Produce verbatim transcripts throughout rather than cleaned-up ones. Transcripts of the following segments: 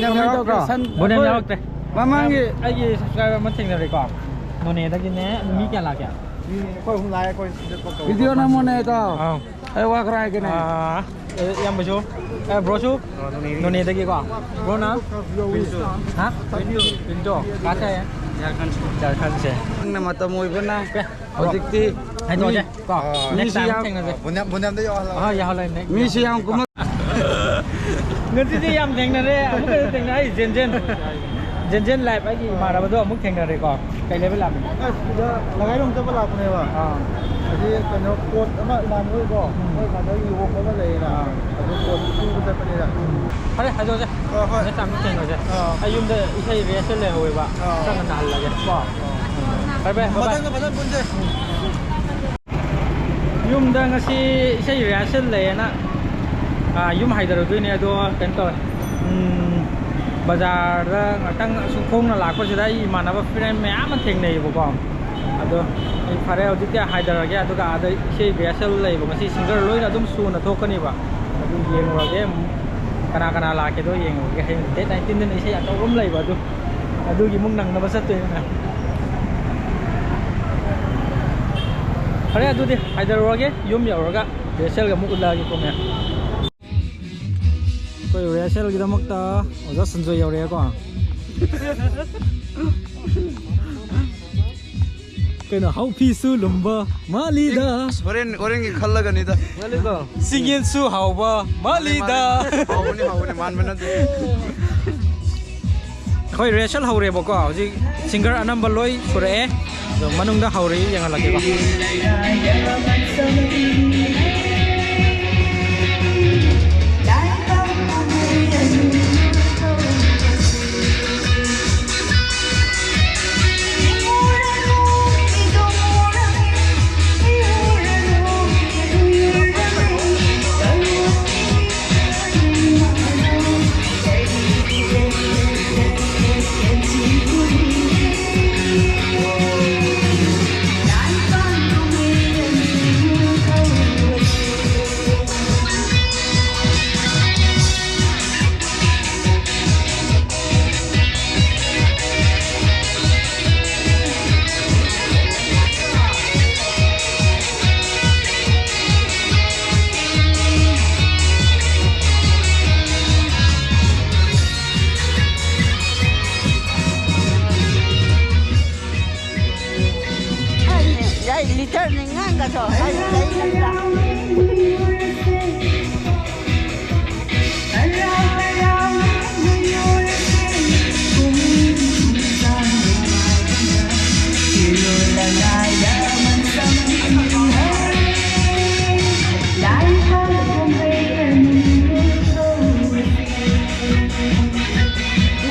ꯀꯃꯥꯏꯅ ꯇꯧꯕ꯭ꯔꯣ? ꯕꯣꯅꯦꯝ ꯌꯥꯎꯔꯛꯇ꯭ꯔꯦ꯫ ꯃꯃꯥꯡꯒꯤ ꯑꯩꯒꯤ subscriber ꯑꯃ ꯊꯦꯡꯅꯔꯦꯀꯣ, ꯅꯣꯅꯦꯗꯒꯤꯅꯦ꯫ ꯃꯤ ꯀꯌꯥ ꯂꯥꯛꯀꯦ? ꯃꯤ ꯑꯩꯈꯣꯏ ꯑꯍꯨꯝ ꯂꯥꯛꯑꯦ, ꯑꯩꯈꯣꯏ ꯁꯤꯗ ꯀꯣꯛ ꯇꯧꯕ꯫ Video ꯅꯝꯃꯣꯅꯦ, ꯏꯇꯥꯎ꯫ ꯑꯥꯎ꯫ ꯑꯩ ꯋꯥ ꯈꯔ ꯍꯥꯏꯒꯦꯅꯦ꯫ ꯑꯥ, ꯑꯦ, ꯏꯌꯥꯝꯕꯁꯨ, ꯑꯦ, broꯁꯨ? ꯑꯥ, ꯅꯣꯅꯦꯗꯒꯤ꯫ ꯅꯣꯅꯦꯗꯒꯤꯀꯣ꯫ Broꯅ? ꯄꯤꯟꯇꯨ꯫ ꯍꯥ? ꯄꯤꯟꯇꯨ꯫ ꯄꯤꯟꯇꯨ꯫ ꯀꯥꯏꯗꯩ? ꯖꯔꯈꯟꯁꯦ꯫ ꯖꯔꯈꯟꯁꯦ꯫ ꯅꯪꯅ ꯃꯇꯝ ꯑꯣꯏꯕꯅ ꯑꯣꯀꯦ꯫ ꯍꯧꯖꯤꯛꯇꯤ ꯍꯥꯏꯗꯣꯛꯑꯁꯦ ꯃꯤ ꯀꯣ꯫ ꯑꯥ꯫ Next ꯃꯤꯁꯨ time ꯌꯥꯝ ꯊꯦꯡꯅꯁꯦ꯫ ꯕꯣꯅꯦꯝ, ꯕꯣꯅꯦꯝꯗ ꯌꯧꯍꯜꯂꯣ꯫ ꯑꯍꯣꯏ, ꯌꯧꯍꯜꯂꯣ꯫ Next꯫ ꯃꯤꯁꯨ ꯌꯥꯝ ꯀꯨꯝꯃꯛ-꯫ ꯉꯁꯤꯗꯤ ꯌꯥꯝ ꯊꯦꯡꯅꯔꯦ, ꯑꯃꯨꯛꯀꯁꯨ ꯊꯦꯡꯅꯔꯦ꯫ ꯑꯩ ꯖꯦꯟꯖꯦꯟ, ꯖꯦꯟꯖꯦꯟ live ꯑꯩꯒꯤ ꯏꯃꯥꯟꯅꯕꯗꯣ ꯑꯃꯨꯛ ꯊꯦꯡꯅꯔꯦꯀꯣ꯫ ꯀꯩ ꯂꯩꯕ ꯂꯥꯛꯄꯅꯣ? ꯑꯁ, ꯁꯤꯗ ꯂꯒꯥꯏꯔꯣꯡ ꯆꯠꯄ ꯂꯥꯛꯄꯅꯦꯕ꯫ ꯑꯥ꯫ ꯑꯗꯨꯗꯤ ꯀꯩꯅꯣ, ꯄꯣꯠ ꯑꯃ ꯏꯃꯥꯟꯅꯕ ꯍꯣꯏꯀꯣ, ꯎꯝ꯫ ꯃꯣꯏ ꯃꯥꯗꯔꯒꯤ ꯑꯣꯛ ꯑꯃ ꯂꯩꯌꯦꯅ, ꯑꯥ꯫ ꯑꯗꯨ ꯄꯣꯠ ꯄꯨꯕ ꯆꯠꯄꯅꯤꯗ꯫ ꯎꯝ꯫ ꯐꯔꯦ, ꯍꯥꯏꯗꯣꯛꯑꯁꯦ꯫ ꯑꯥ, ꯍꯣꯏ꯫ Next time ꯑꯃꯨꯛ ꯊꯦꯡꯅꯁꯦ꯫ ꯑꯥ꯫ ꯑꯩ ꯌꯨꯝꯗ ꯏꯁꯩ rehearsal ꯂꯩꯍꯧꯋꯦꯕ, ꯑꯥ꯫ ꯈꯔ ꯉꯟꯅ ꯍꯜꯂꯒꯦ ꯀꯣ꯫ ꯑꯥ꯫ ꯐꯔꯦ, ꯐꯔꯦ, bye bye꯫ ꯃꯊꯪꯗ ꯐꯖꯅ ꯄꯨꯟꯁꯦ꯫ ꯌꯨꯝꯗ ꯉꯁꯤ ꯏꯁꯩ rehearsal ꯂꯩꯌꯦꯅ, ꯑꯥ, ꯌꯨꯝ ꯍꯥꯏꯗꯔꯨꯗꯣꯏꯅꯦ, ꯑꯗꯣ ꯀꯩꯅꯣ ꯇꯧꯋꯦ, ꯎꯝ, ꯕꯖꯥꯔꯗ ꯉꯥꯛꯇꯪ ꯑꯁꯨꯝ ꯈꯣꯡꯅ ꯂꯥꯛꯄꯁꯤꯗ ꯑꯩ ꯏꯃꯥꯟꯅꯕ friend ꯃꯌꯥꯝ ꯑꯃ ꯊꯦꯡꯅꯩꯌꯦꯕꯀꯣ꯫ ꯑꯗꯣ ꯑꯩ ꯐꯔꯦ, ꯍꯧꯖꯤꯛꯇꯤ ꯍꯥꯏꯗꯔꯒꯦ, ꯑꯗꯨꯒ ꯑꯥꯗ ꯏꯁꯩ rehearsal ꯂꯩꯕ, ꯉꯁꯤ singer ꯂꯣꯏꯅ ꯑꯗꯨꯝ ꯁꯨꯅ ꯊꯣꯛꯀꯅꯤꯕ, ꯑꯗꯨ ꯌꯦꯡꯉꯨꯔꯒꯦ꯫ ꯀꯅꯥ ꯀꯅꯥ ꯂꯥꯛꯀꯦꯗꯣ ꯌꯦꯡꯉꯨꯔꯒꯦ꯫ ꯍꯌꯦꯡ date nineteenꯗꯅ ꯏꯁꯩ ꯑꯆꯧꯕ ꯑꯃ ꯂꯩꯕ, ꯑꯗꯨ, ꯑꯗꯨꯒꯤ ꯑꯃꯨꯛ ꯅꯪꯅꯕ ꯆꯠꯇꯣꯏꯅꯤꯅ꯫ ꯐꯔꯦ, ꯑꯗꯨꯗꯤ ꯍꯥꯏꯗꯔꯨꯔꯒꯦ, ꯌꯨꯝ ꯌꯧꯔꯒ rehearsalꯒ ꯑꯃꯨꯛ ꯎꯠꯂꯛꯑꯒꯦꯀꯣ ꯃꯌꯥꯝ꯫ ꯑꯩꯈꯣꯏ rehearsalꯒꯤꯗꯃꯛꯇ ꯑꯣꯖꯥ ꯁꯟꯖꯣꯏ ꯌꯧꯔꯛꯑꯦꯀꯣ꯫ ꯀꯩꯅꯣ, ꯍꯥꯎ ꯐꯤꯁꯨ ꯂꯨꯝꯕ ꯃꯥꯂꯤꯗ꯫ ꯑꯁ, ꯍꯣꯔꯦꯟ, ꯍꯣꯔꯦꯟꯒꯤ ꯈꯜꯂꯒꯅꯤꯗ꯫ ꯃꯥꯂꯤꯀꯣ? ꯆꯤꯡꯌꯦꯟꯁꯨ ꯍꯥꯎꯕ ꯃꯥꯂꯤꯗ꯫ ꯃꯥꯅꯦ, ꯃꯥꯅꯦ꯫ ꯍꯥꯎꯕꯅꯤ, ꯍꯥꯎꯕꯅꯤ, ꯃꯥꯟꯕ ꯅꯠꯇꯦ꯫ ꯑꯩꯈꯣꯏ rehearsal ꯍꯧꯔꯦꯕꯀꯣ, ꯍꯧꯖꯤꯛ singer ꯑꯅꯝꯕ ꯂꯣꯏ ꯁꯨꯔꯛꯑꯦ꯫ ꯑꯗꯣ ꯃꯅꯨꯡꯗ ꯍꯧꯔꯤ, ꯌꯦꯡꯍꯜꯂꯛꯀꯦꯀꯣ꯫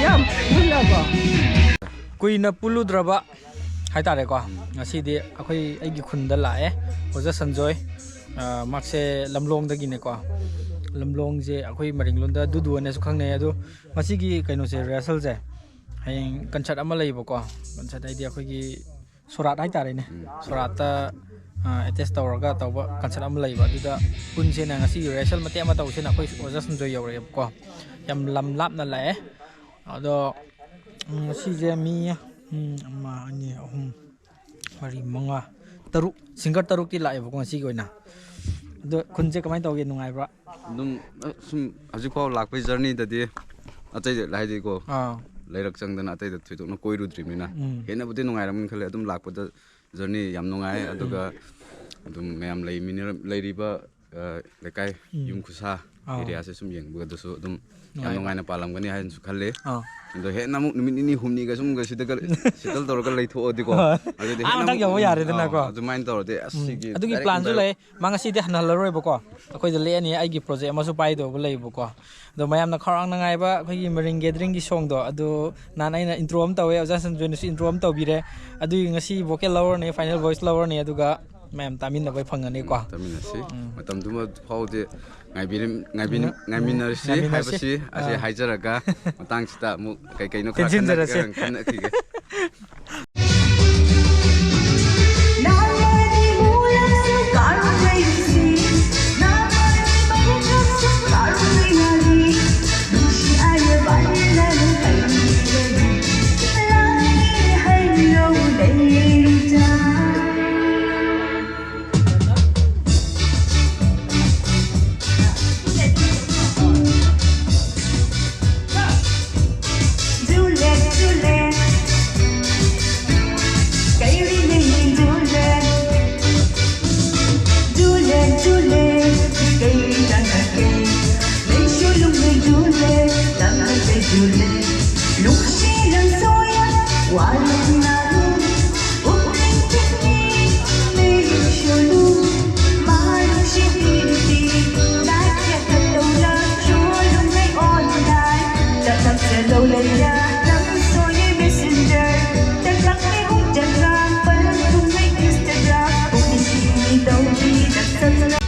ꯌꯥꯝ ꯄꯨꯜꯂꯕꯣ? ꯀꯨꯏꯅ ꯄꯨꯜꯂꯨꯗ꯭ꯔꯕ ꯍꯥꯏꯇꯥꯔꯦꯀꯣ꯫ ꯉꯁꯤꯗꯤ ꯑꯩꯈꯣꯏ, ꯑꯩꯒꯤ ꯈꯨꯟꯗ ꯂꯥꯛꯑꯦ ꯑꯣꯖꯥ ꯁꯟꯖꯣꯏ꯫ ꯑ, ꯃꯍꯥꯛꯁꯦ ꯂꯝꯂꯣꯡꯗꯒꯤꯅꯦꯀꯣ꯫ ꯂꯝꯂꯣꯡꯁꯦ ꯑꯩꯈꯣꯏ ꯃꯔꯤꯡꯂꯣꯟꯗ ꯗꯨꯗꯨ ꯍꯥꯏꯅꯁꯨ ꯈꯪꯅꯩ꯫ ꯑꯗꯣ ꯉꯁꯤꯒꯤ ꯀꯩꯅꯣꯁꯦ, ꯔꯤꯍꯔꯁꯦꯜꯁꯦ, ꯍꯌꯦꯡ ꯀꯟꯁꯔꯠ ꯑꯃ ꯂꯩꯌꯦꯕꯀꯣ꯫ ꯀꯟꯁꯔꯠ ꯍꯥꯏꯗꯤ ꯑꯩꯈꯣꯏꯒꯤ ꯁꯣꯔꯥꯠ ꯍꯥꯏꯇꯥꯔꯦꯅꯦ꯫ ꯎꯝ꯫ ꯁꯣꯔꯥꯠꯇ, ꯑ, ꯑꯦꯇꯦꯁ ꯇꯧꯔꯒ ꯇꯧꯕ ꯀꯟꯁꯔꯠ ꯑꯃ ꯂꯩꯕ꯫ ꯑꯗꯨꯗ ꯄꯨꯟꯁꯦꯅ ꯉꯁꯤꯒꯤ ꯔꯤꯍꯔꯁꯦꯜ ꯃꯇꯦꯛ ꯑꯃ ꯇꯧꯁꯦꯅ ꯑꯩꯈꯣꯏ ꯑꯣꯖꯥ ꯁꯟꯖꯣꯏ ꯌꯧꯔꯛꯑꯦꯕꯀꯣ꯫ ꯌꯥꯝ ꯂꯝ ꯂꯥꯞꯅ ꯂꯥꯛꯑꯦ꯫ ꯑꯗꯣ, ꯎꯝ, ꯉꯁꯤꯁꯦ ꯃꯤ, ꯎꯝ, ꯑꯃ, ꯑꯅꯤ, ꯑꯍꯨꯝ, ꯃꯔꯤ, ꯃꯉꯥ, ꯇꯔꯨꯛ, ꯁꯤꯡꯒꯔ ꯇꯔꯨꯛꯇꯤ ꯂꯥꯛꯑꯦꯕꯀꯣ ꯉꯁꯤꯒꯤ ꯑꯣꯏꯅ꯫ ꯑꯗꯣ ꯈꯨꯟꯁꯦ ꯀꯃꯥꯏꯅ ꯇꯧꯒꯦ? ꯅꯨꯡꯉꯥꯏꯕ꯭ꯔꯥ? ꯑꯗꯨꯝ, ꯑ, ꯁꯨꯝ ꯍꯧꯖꯤꯛꯐꯥꯎ ꯂꯥꯛꯄꯒꯤ ꯖꯔꯅꯤꯗꯗꯤ ꯑꯇꯩꯗ ꯍꯥꯏꯗꯤꯀꯣ, ꯑꯥ꯫ ꯂꯩꯔꯛ ꯆꯪꯗꯅ ꯑꯇꯩꯗ ꯊꯣꯏꯗꯣꯛꯅ ꯀꯣꯏꯔꯨꯗ꯭ꯔꯤꯕꯅꯤꯅ ꯎꯝ꯫ ꯍꯦꯟꯅꯕꯨꯗꯤ ꯅꯨꯡꯉꯥꯏꯔꯝꯒꯅꯤ ꯈꯜꯂꯦ꯫ ꯑꯗꯨꯝ ꯂꯥꯛꯄꯗ ꯖꯔꯅꯤ ꯌꯥꯝ ꯅꯨꯡꯉꯥꯏ꯫ ꯑꯗꯨꯒ ꯑꯗꯨꯝ ꯃꯌꯥꯝ ꯂꯩꯃꯤꯟꯅꯔ-, ꯂꯩꯔꯤꯕ, ꯑ, ꯂꯩꯀꯥꯏ ꯎꯝ꯫ ꯌꯨꯝ ꯈꯨꯁꯥ ꯑꯥ꯫ ꯑꯦꯔꯤꯌꯥꯁꯦ ꯁꯨꯝ ꯌꯦꯡꯕꯗꯁꯨ ꯑꯗꯨꯝ ꯌꯥꯝ ꯅꯨꯡꯉꯥꯏꯕ꯫ ꯅꯨꯡꯉꯥꯏꯅ ꯄꯥꯜꯂꯝꯒꯅꯤ ꯍꯥꯏꯅꯁꯨ ꯈꯜꯂꯤ꯫ ꯑꯥ꯫ ꯑꯗꯣ ꯍꯦꯟꯅ ꯑꯃꯨꯛ ꯅꯨꯃꯤꯠ ꯅꯤꯅꯤ ꯍꯨꯝꯅꯤꯒ ꯁꯨꯝ ꯁꯤꯗꯒ ꯁꯦꯇꯜ ꯇꯧꯔꯒ ꯂꯩꯊꯣꯛꯑꯗꯤꯀꯣ, ꯑꯥ꯫ ꯑꯗꯨꯗꯤ ꯑꯥ ꯍꯦꯟꯅ ꯃꯊꯛ ꯑꯃꯨꯛ, ꯌꯧꯕ ꯌꯥꯔꯦꯗꯅꯀꯣ꯫ ꯑꯥ, ꯑꯗꯨꯃꯥꯏꯅ ꯇꯧꯔꯗꯤ ꯑꯁ ꯎꯝ꯫ ꯁꯤꯒꯤ ꯑꯗꯨꯒꯤ direct ꯄ꯭ꯂꯥꯟꯁꯨ direct ꯂꯩ꯫ ꯃꯥ ꯉꯁꯤꯗꯤ ꯍꯟꯍꯜꯂꯔꯣꯏꯕꯀꯣ꯫ ꯑꯩꯈꯣꯏꯗ ꯂꯦꯛꯑꯅꯤ, ꯑꯩꯒꯤ ꯄ꯭ꯔꯣꯖꯦꯛ ꯑꯃꯁꯨ ꯄꯥꯏꯗꯧꯕ ꯂꯩꯕꯀꯣ꯫ ꯑꯗꯣ ꯃꯌꯥꯝꯅ ꯈꯧꯔꯥꯡꯅ ꯉꯥꯏꯕ ꯑꯩꯈꯣꯏꯒꯤ ꯃꯔꯤꯡ ꯒꯦꯗꯔꯤꯡꯒꯤ ꯁꯣꯡꯗꯣ, ꯑꯗꯨ ꯅꯍꯥꯟ ꯑꯩꯅ ꯏꯟꯇ꯭ꯔꯣ ꯑꯃ ꯇꯧꯋꯦ, ꯑꯣꯖꯥ ꯁꯟꯖꯣꯏꯅꯁꯨ ꯏꯟꯇ꯭ꯔꯣ ꯑꯃ ꯇꯧꯕꯤꯔꯦ꯫ ꯑꯗꯨꯒꯤ ꯉꯁꯤ ꯚꯣꯀꯦꯜ ꯂꯧꯔꯅꯤ, ꯐꯥꯏꯅꯦꯜ ꯚꯣꯏꯁ ꯂꯧꯔꯅꯤ, ꯑꯗꯨꯒ ꯃꯌꯥꯝ ꯇꯥꯃꯤꯟꯅꯕ ꯐꯪꯒꯅꯤꯀꯣ꯫ ꯎꯝ, ꯇꯥꯃꯤꯟꯅꯁꯤ꯫ ꯎꯝ꯫ ꯃꯇꯝꯗꯨꯃ ꯐꯥꯎꯗꯤ ꯉꯥꯏꯕꯤꯔꯝ-, ꯉꯥꯏꯕꯤ-, ꯎꯝ꯫ ꯉꯥꯏꯃꯤꯟꯅꯔꯁꯤ ꯉꯥꯏꯃꯤꯟꯅꯔꯁꯤ꯫ ꯍꯥꯏꯕꯁꯤ ꯑꯁꯤ ꯑꯥ꯫ ꯍꯥꯏꯖꯔꯒ ꯃꯇꯥꯡꯁꯤꯗ ꯑꯃꯨꯛ ꯀꯩ ꯀꯩꯅꯣ ꯈꯔ ꯇꯦꯟꯁꯤꯟꯖꯔꯁꯤ꯫ ꯈꯟꯅ-, ꯈꯟꯅꯈꯤꯒꯦ꯫ ꯅꯨꯡꯁꯤ ꯂꯝꯁꯣꯏ ꯋꯥꯔꯨꯅꯥꯔꯨ ꯄꯨꯛꯅꯤꯡ ꯄꯤꯛꯅꯤꯡ ꯃꯩꯁꯨ ꯃꯥꯔꯨꯁꯤ ꯄꯤꯔꯤꯇꯤ ꯂꯥꯏꯛ ꯌꯥꯇ ꯇꯧꯔꯛ ꯆꯣꯂꯨꯉꯩ ꯑꯣꯟꯂꯥꯏꯟ ꯇꯛꯂꯛꯆꯗꯧ ꯂꯩꯔ ꯂꯝꯁꯣꯏ ꯃꯦꯁꯦꯟꯖꯔ ꯇꯛꯂꯛꯅꯤ ꯍꯨꯝꯖꯒ ꯄꯜꯂꯨꯉꯩ ꯏꯟꯁꯇꯥꯒ꯭ꯔꯥꯝ ꯄꯨꯛꯅꯤꯡ ꯄꯤꯔꯤꯇꯧ ꯄꯤꯔꯛꯆꯗꯧ